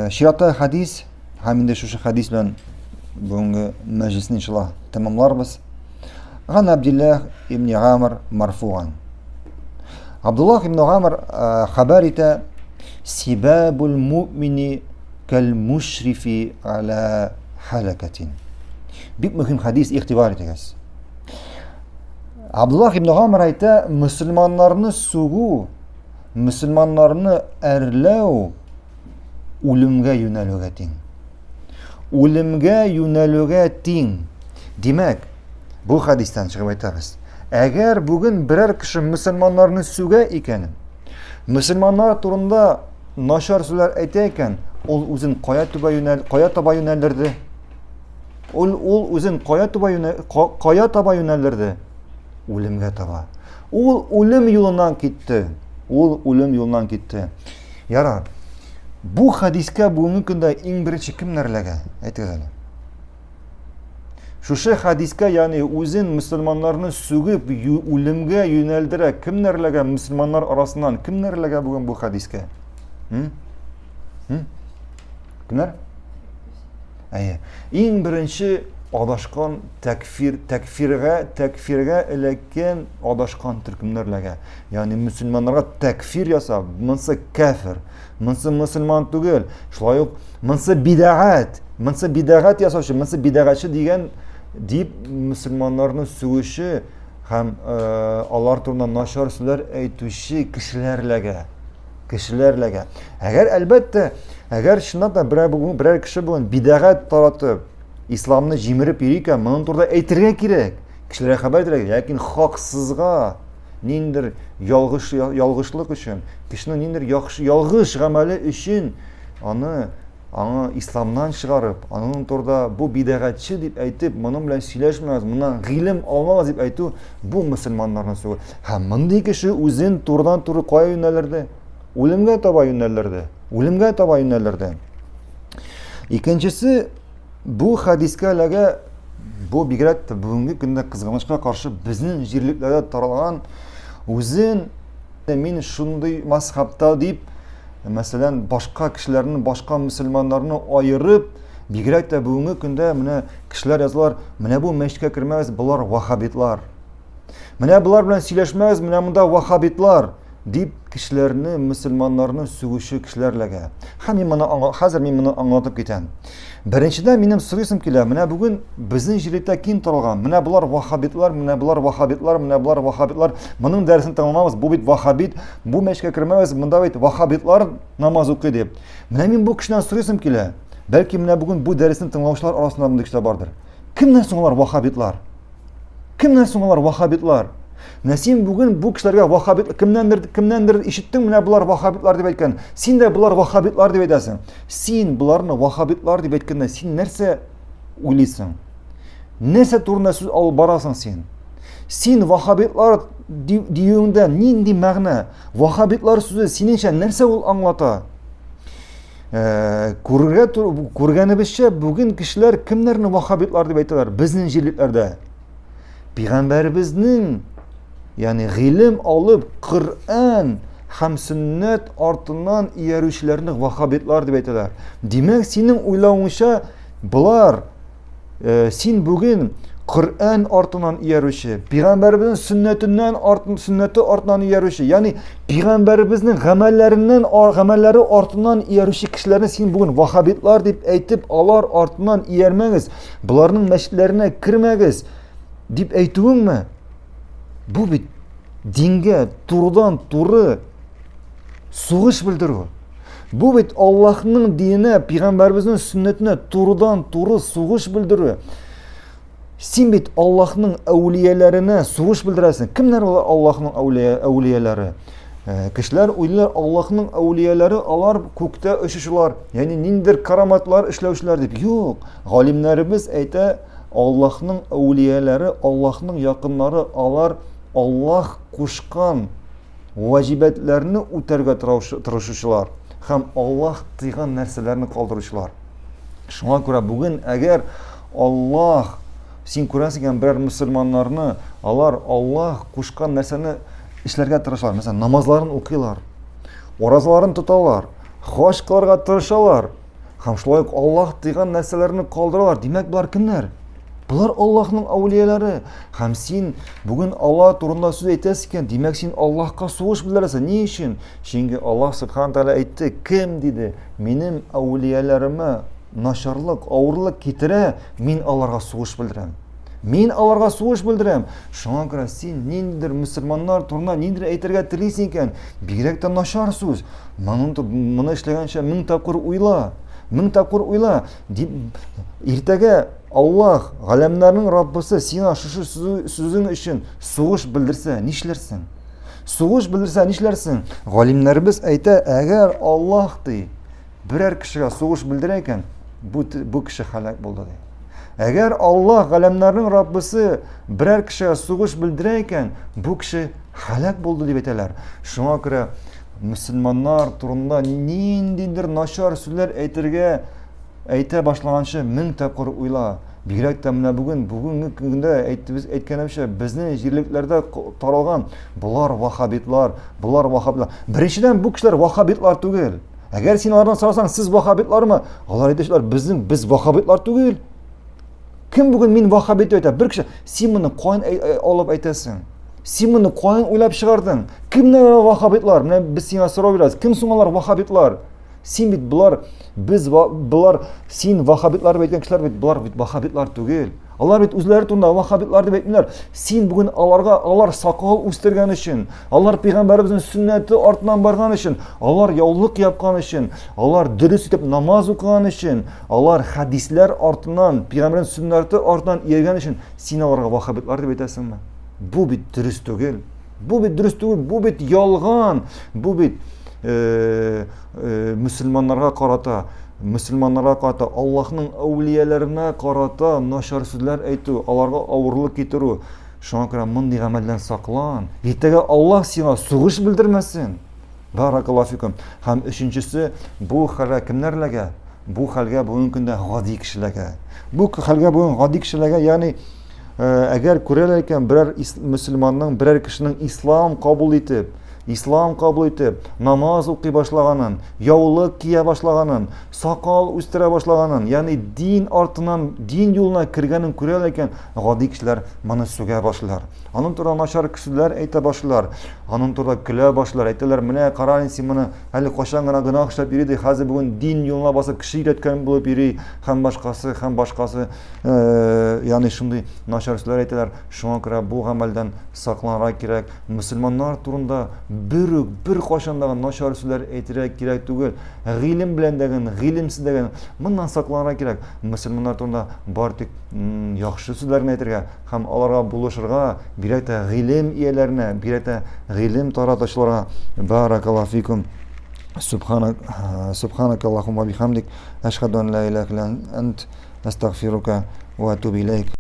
Чиратта хәдис һәм инде шушы хәдис белән бүгенге мәҗлесне иншалла тәмамларбыз. Ган Абдуллах ибн Гамр марфуган. Абдуллах ибн Гамр хәбәр итә: Сибабул му'мини кәл мушрифи аля халакатин. Бик мөһим хәдис, игътибар итегез. Абдуллах ибн Гамр әйтә, мөселманнарны сүгү, мөселманнарны әрләү үлемгә юнәлүгә тиң. Үлемгә юнәлүгә тиң. Димәк, бу хәдистән чыгып әйтәбез. Әгәр бүген берәр кеше мөселманнарны сүгә икән, мөселманнар турында начар сүзләр әйтә икән, ул үзен кая таба юнәл, кая таба юнәлдерде? Ул, ул үзен кая таба юнәл, кая таба юнәлдерде? Үлемгә таба. Ул үлем юлыннан китте. Ул үлем юлыннан китте. Ярар. Бу хәдискә бүгенге көндә иң беренче кемнәр эләгә? Әйтегез әле. Шушы хәдискә, ягъни үзен мөселманнарны сүгеп, үлемгә юнәлдерә, кемнәр эләгә мөселманнар арасыннан? Кемнәр эләгә бүген бу хәдискә? М? М? Кемнәр? Әйе. Иң беренче адашкан тәкфир, тәкфиргә, тәкфиргә эләккән адашкан төркемнәр эләгә. Ягъни мөселманнарга тәкфир ясап, монсы кәфер, монсы мөселман түгел, шулай ук монсы бидәгать, монсы бидәгать ясаучы, монсы бидәгатьче дигән дип мөселманнарны сүгүче һәм э, алар турында начар сүзләр әйтүче кешеләр эләгә. Кешеләр эләгә. Әгәр әлбәттә, әгәр чынлап та берәр бүген берәр кеше бүген бидәгать таратып, исламны җимереп йөри икән, моның турында әйтергә кирәк. Кешеләргә хәбәр итәргә, ләкин хаксызга ниндер ялгыш ялгышлык өчен, кешенең ниндер яхшы ялгыш гамәле өчен аны аңа исламнан чыгарып, аның турында бу бидәгатьче дип әйтеп, моның белән сөйләшмәгез, моннан гыйлем алмагыз дип әйтү, бу мөселманнарны сүгү. Һәм мондый кеше үзен турыдан-туры кая юнәлдерде? Үлемгә таба юнәлдерде. Үлемгә таба юнәлдерде. Икенчесе, бу хәдискә эләгә, бу бигрәк тә бүгенге көндә кызганычка каршы безнең җирлекләрдә таралган үзен мин шундый мазхабта дип, мәсәлән, башка кешеләрне, башка мөселманнарны аерып, бигрәк тә бүгенге көндә менә кешеләр язалар, менә бу мәчеткә кермәгез, болар вахабитлар. Менә болар белән сөйләшмәгез, менә монда вахабитлар дип кешеләрне, мөселманнарны сүгүче кешеләр эләгә. Һәм мин моны хәзер мин моны аңлатып китәм. Беренчедән минем сорыйсым килә, менә бүген безнең җирлектә киң таралган, менә болар вахабитлар, менә болар вахабитлар, менә болар вахабитлар, моның дәресен тыңламабыз, бу бит вахабит, бу мәчеткә кермәбез, монда бит вахабитлар намаз укый дип. Менә мин бу кешедән сорыйсым килә, бәлки менә бүген бу дәресне тыңлаучылар арасында мондый кешеләр бардыр. Кемнәр соң алар вахабитлар? Кемнәр соң алар вахабитлар? Менә син бүген бу кешеләргә вахабит кемнәндер кемнәндер ишеттең, менә болар вахабитлар дип әйткән. Син дә болар вахабитлар дип әйтәсең. Син боларны вахабитлар дип әйткәндә син нәрсә уйлыйсың? Нәрсә турында сүз алып барасың син? Син вахабитлар диюеңдә нинди мәгънә? Вахабитлар сүзе синеңчә нәрсә ул аңлата? Э, күрергә күргәнебезчә, бүген кешеләр кемнәрне вахабитлар дип әйтәләр? Безнең җирлекләрдә. Пәйгамбәребезнең, ягъни гыйлем алып, Коръән һәм сөннәт артыннан иярүчеләрне вахабитлар дип әйтәләр. Димәк, синең уйлавыңча, болар Э, син бүген Коръән артыннан иярүче, пәйгамбәребезнең сөннәтеннән артын, сөннәте артыннан иярүче, ягъни пәйгамбәребезнең гамәлләреннән гамәлләре артыннан иярүче кешеләрне син бүген вахабитлар дип әйтеп, алар артыннан иярмәгез, боларның мәчетләренә кермәгез дип әйтүеңме? Бу бит дингә турыдан туры сугыш белдерү. Бу бит Аллаһның диненә, пәйгамбәребезнең сөннәтенә турыдан-туры сугыш белдерү. Син бит Аллаһның әүлияләренә сугыш белдерәсең. Кемнәр алар Аллаһның әүлияләре? Э, кешеләр уйлыйлар, Аллаһның әүлияләре алар күктә очучылар, ягъни ниндидер караматлар эшләүчеләр дип. Юк, галимнәребез әйтә, Аллаһның әүлияләре, Аллаһның якыннары, алар Аллаһ кушкан ваҗибәтләрне үтәргә тырышучылар һәм Аллаһ тыйган нәрсәләрне калдыручылар. Шуңа күрә бүген әгәр Аллаһ син күрәсең икән берәр мөселманнарны, алар Аллаһ кушкан нәрсәне эшләргә тырышалар. Мәсәлән, намазларын укыйлар, уразаларын тоталар, хаҗ кылырга тырышалар. Һәм шулай ук Аллаһ тыйган нәрсәләрне калдыралар. Димәк, болар кемнәр? Болар Аллаһның әүлияләре. Һәм син бүген Аллаһ турында сүз әйтәсең икән, димәк, син Аллаһка сугыш белдерәсең. Ни өчен? Чөнки Аллаһ Субхану Тәгалә әйтте, кем диде, минем әүлияләремә начарлык, авырлык китерә, мин аларга сугыш белдерәм. Мин аларга сугыш белдерәм. Шуңа күрә син ниндидер мөселманнар турында ниндидер әйтергә телисең икән, бигрәк тә начар сүз. Моны, моны эшләгәнчә мең тапкыр уйла. Мең тапкыр уйла. Дип, иртәгә Аллаһ, галәмнәрнең Раббысы сиңа шушы сүзең өчен сугыш белдерсә, нишләрсең? Сугыш белдерсә, нишләрсең? Галимнәребез әйтә, әгәр Аллаһ ди, берәр кешегә сугыш белдерә икән, бу, бу кеше һәлак булды ди. Әгәр Аллаһ галәмнәрнең Раббысы берәр кешегә сугыш белдерә икән, бу кеше һәлак булды дип әйтәләр. Шуңа күрә мөселманнар турында ниндидер начар сүзләр әйтергә әйтә башлаганчы мең тапкыр уйла. Бигрәк тә менә бүген, бүгенге көндә әйтебез әйткәнемчә, безнең җирлекләрдә таралган болар вахабитлар, болар вахабитлар. Беренчедән, бу кешеләр вахабитлар түгел. Әгәр син алардан сорасаң, сез вахабитлармы? Алар әйтәчәкләр, безнең без вахабитлар түгел. Кем бүген мин вахабит дип әйтә? Бер кеше, син моны каян алып әйтәсең? Син моны каян уйлап чыгардың? Кемнәр алар вахабитлар? Менә без сиңа сорау бирәбез. Кем соң алар вахабитлар? Син бит болар, без болар, син вахабитлар дип әйткән кешеләр бит болар бит вахабитлар түгел. Алар бит үзләре турында вахабитлар дип әйтмиләр. Син бүген аларга, алар сакал үстергән өчен, алар пәйгамбәребезнең сөннәте артыннан барган өчен, алар яулык япкан өчен, алар дөрес итеп намаз укыган өчен, алар хәдисләр артыннан, пәйгамбәрнең сөннәте артыннан ияргән өчен син аларга вахабитлар дип әйтәсеңме? Бу бит дөрес түгел. Бу бит дөрес түгел, бу бит ялган, бу бит э, э, мөселманнарга карата, мөселманнарга карата, Аллаһның әүлияләренә карата начар сүзләр әйтү, аларга авырлык китерү. Шуңа күрә мондый гамәлдән саклан. Иртәгә Аллаһ сиңа сугыш белдермәсен. Баракаллаһу фикум. Һәм өченчесе, бу хәлгә кемнәр эләгә? Бу хәлгә бүгенге көндә гади кешеләргә. Бу хәлгә бүген гади кешеләргә, ягъни Әгәр күрәләр икән, берәр мөселманның, берәр кешенең ислам кабул итеп, ислам кабул итеп, намаз укый башлаганын, яулык кия башлаганын, сакал үстерә башлаганын, ягъни дин артыннан, дин юлына кергәнен күрәләр икән, гади кешеләр моны сүгә башлыйлар. Аның турында начар сүзләр әйтә башлыйлар, аның турында көлә башлыйлар, әйтәләр, менә кара син моны, әле кайчан гына гөнаһ эшләп йөри ди, хәзер бүген дин юлына басып кеше өйрәткән булып йөри, һәм башкасы, һәм башкасы. Э, ягъни шундый начар сүзләр әйтәләр. Шуңа күрә бу гамәлдән сакланырга кирәк. Мөселманнар турында бер үк, бер кайчан да начар сүзләр әйтергә кирәк түгел. Гыйлем белән дә ген, гыйлемсез дә ген, моннан сакланырга кирәк. Мөселманнар турында бар тик яхшы сүзләрне әйтергә һәм аларга булышырга, бигрәк тә гыйлем ияләренә, бигрәк тә гыйлем таратучыларга. Баракаллаһу фикум. Субханак, субханак Аллаһумма бихамдик, әшһәду ан ла илаһа илля ант, Әстәгъфирука вә атубу иләйк.